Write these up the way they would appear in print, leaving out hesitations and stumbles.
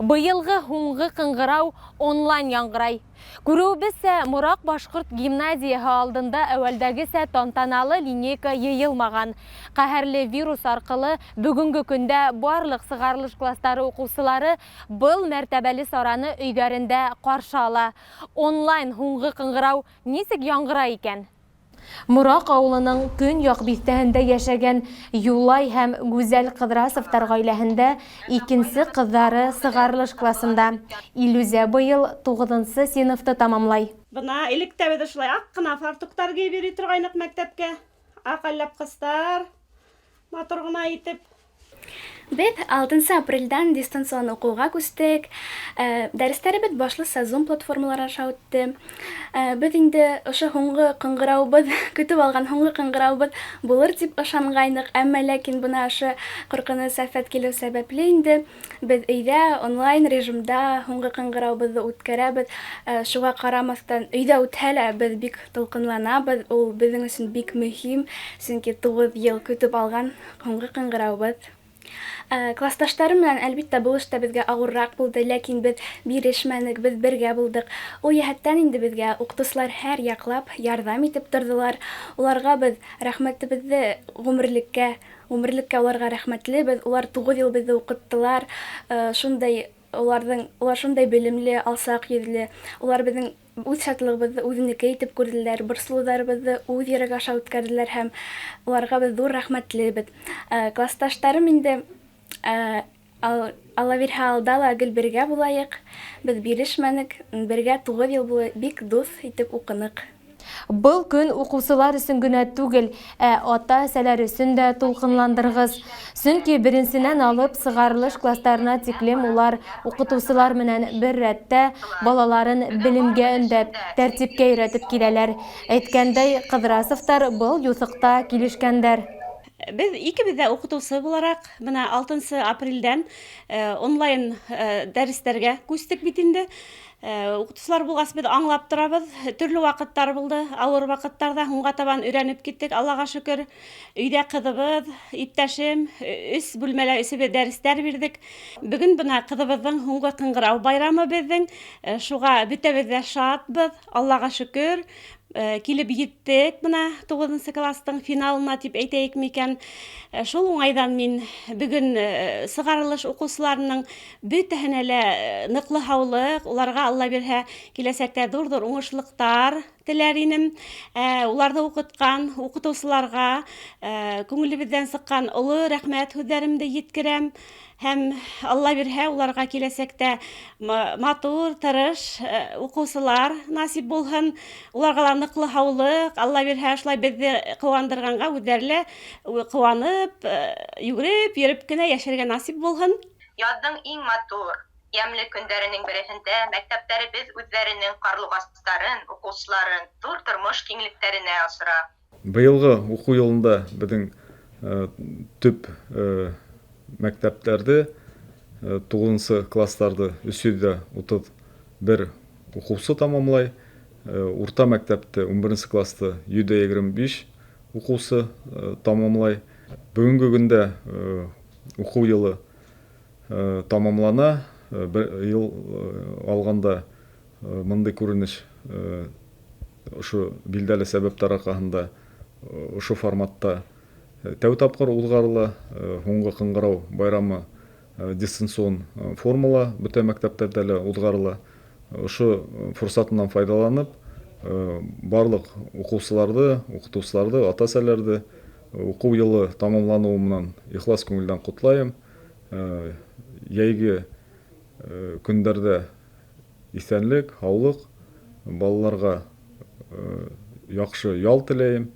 Быйылғы һуңғы ҡыңғырау онлайн яңғырай. Күреүебеҙсә, Мораҡ башҡорт гимназияһы алдында әүәлдәгесә тантаналы линейка йыйылмаған. Ҡәһәрле вирус арҡылы бөгөнгө көндә барлыҡ сығарылыш кластары уҡыусылары был мәртәбәле сараны өйҙәрендә ҡаршы ала. Онлайн һуңғы ҡыңғырау нисек яңғырай икән? Мораҡ ауылының көньяҡ биҫтәһендә йәшәгән Юлай һәм Гүзәл Ҡыҙрасовтар ғаиләһендә икенсе ҡыҙҙары сығарылыш класында. Илүзә быйыл туғыҙынсы синыфты тамамлай. Бына элек тә беҙ ошолай аҡ ҡына фартуктар кейеп йөрөй торғайныҡ мәктәпкә. Аҡ алъяпҡыстар, матур ғына итеп. Беҙ алтынсы апрелдән дистанцион уҡыуға күстек. Дәрестәребеҙ башлыса Zoom платформалары аша үтте. Беҙ инде ошо һуңғы ҡыңғырауыбыҙ, көтөп алған һуңғы ҡыңғырауыбыҙ булыр тип ышанғайныҡ, әммә ләкин бына ошо ҡурҡыныс афәт килеү сәбәпле инде беҙ өйҙә онлайн режимда һуңғы ҡыңғырауыбыҙҙы үткәрәбеҙ. Шуға ҡарамаҫтан, өйҙә үтһә лә беҙ бик тулҡынланабыҙ, ул беҙҙең өсөн бик мөһим, сөнки 9 йыл көтөп алған һуңғы ҡыңғырауыбыҙ. Класташтарым менән, әлбиттә, был эштә беҙгә ауырыраҡ булды, ләкин беҙ бирешмәнек, беҙ бергә булдыҡ. Ул йәһәттән инде беҙгә уҡытыусылар һәр яҡлап ярҙам итеп торҙолар. Уларға беҙ рәхмәтебеҙҙе ғүмерлеккә, ғүмерлеккә уларға рәхмәтлебеҙ. Улар 9 йыл беҙҙе уҡыттылар. Шундай уларҙың, улар шундай белемле, алсаҡ йөҙлө. Улар беҙҙең үҙ шатлығыбыҙҙы үҙенеке итеп күрҙеләр, борсолоуҙарыбыҙҙы үҙ йөрәк аша үткәрҙеләр һәм уларға беҙ ҙур рәхмәтлебеҙ. Класташтарым инде, Алла бирһә, алда ла гел бергә булайыҡ. Беҙ бирешмәнек, бергә 9 йыл буйы бик дуҫ итеп уҡыныҡ. Был көн уҡыусылар өсөн генә түгел, ә ата-әсәләр өсөн дә тулҡынландырғыс. Сөнки беренсенән алып сығарылыш кластарына тиклем улар уҡытыусылар менән бер рәттә балаларын белемгә өндәп, тәртипкә өйрәтеп киләләр. Әйткәндәй, Ҡыҙрасовтар был юҫыҡта килешкәндәр. Беҙ икебеҙ ҙә уҡытыусы булараҡ, бына 6 апрелдән онлайн дәрестәргә күстек бит инде. Уҡытыусылар булғас беҙ аңлап торабыҙ, төрлө ваҡыттар булды, ауыр ваҡыттарҙа һуңға табан өйрәнеп киттек, Аллаға шөкөр. Өйҙә ҡыҙыбыҙ, иптәшем, 3 бүлмәлә өсөбөҙ дәрестәр бирҙек. Бөгөн бына ҡыҙыбыҙҙың һуңғы ҡыңғырау байрамы беҙҙең. Шуға бөтәбеҙ ҙә шатбыҙ, Аллаға шөкөр. Килеп еттек бына 9 кластың финалына тип әйтәйек микән. Шул уңайҙан мин бөгөн сығарылыш уҡыусыларының бөтәһенә лә ныҡлы һаулыҡ, уларға Алла бирһә киләсәктә ҙур-ҙур уңышлыҡтар теләр инем. Уларҙы уҡытҡан уҡытыусыларға күңелебеҙҙән сыҡҡан оло рәхмәт һүҙҙәремде еткерәм. Һәм Алла бирһә уларға киләсәктә матур, тырыш уҡыусылар насип булһын. Уларға ла ныҡлы һаулыҡ, Алла бирһә шулай беҙҙе ҡыуандырғанға үҙҙәре лә ҡыуанып, йүгереп йөрөп кенә йәшәргә насип булһын. Яҙҙың иң матур, йәмле көндәренең береһендә мәктәптәребеҙ үҙҙәренең ҡарлуғастарын, уҡыусыларын ҙур тормош киңлектәренә осора. Быйылғы уҡыу йылында беҙҙең төп мәктәптәрҙе, 9 кластарҙы 331 уҡыусы тамамлай, урта мәктәпте 11 класты 125 уҡыусы тамамлай. Бөгөнгө көндә уҡыу йылы тамамлана. Бер йыл алғанда мындай күренеш ошо билдәле сәбәптәр арҡаһында ошо форматта тәү тапҡыр уҙғарыла. Һуңғы ҡыңғырау байрамы дистанцион формала бөтә мәктәптәрҙә лә уҙғарыла. Ошо форсатынан файҙаланып, барлыҡ уҡыусыларҙы, уҡытыусыларҙы, ата-әсәләрҙе уҡыу йылы тамамланыуы менән ихлас күңелдән ҡотлайым. Йәйге көндәрҙә иҫәнлек, һаулыҡ, балаларға яҡшы ял теләйем.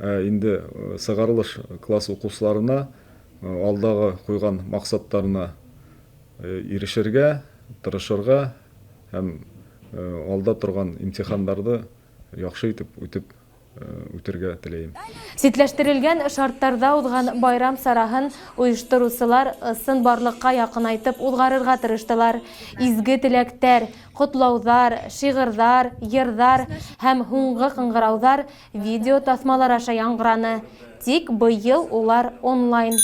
Инде сығарылыш класс уҡыусыларына алдағы ҡуйған маҡсаттарына ирешергә, тырышырға һәм алда торған имтихандарҙы яҡшы итеп үтеп үтергә теләйем. Ситләштерелгән шарттарҙа уҙған байрам сараһын ойоштороусылар ысын барлыҡҡа яҡынайтып уҙғарырға тырыштылар. Изге теләктәр, ҡотлауҙар, шиғырҙар, йырҙар һәм һуңғы ҡыңғырауҙар видео таҫмалар аша яңғыраны. Тик быйыл улар онлайн.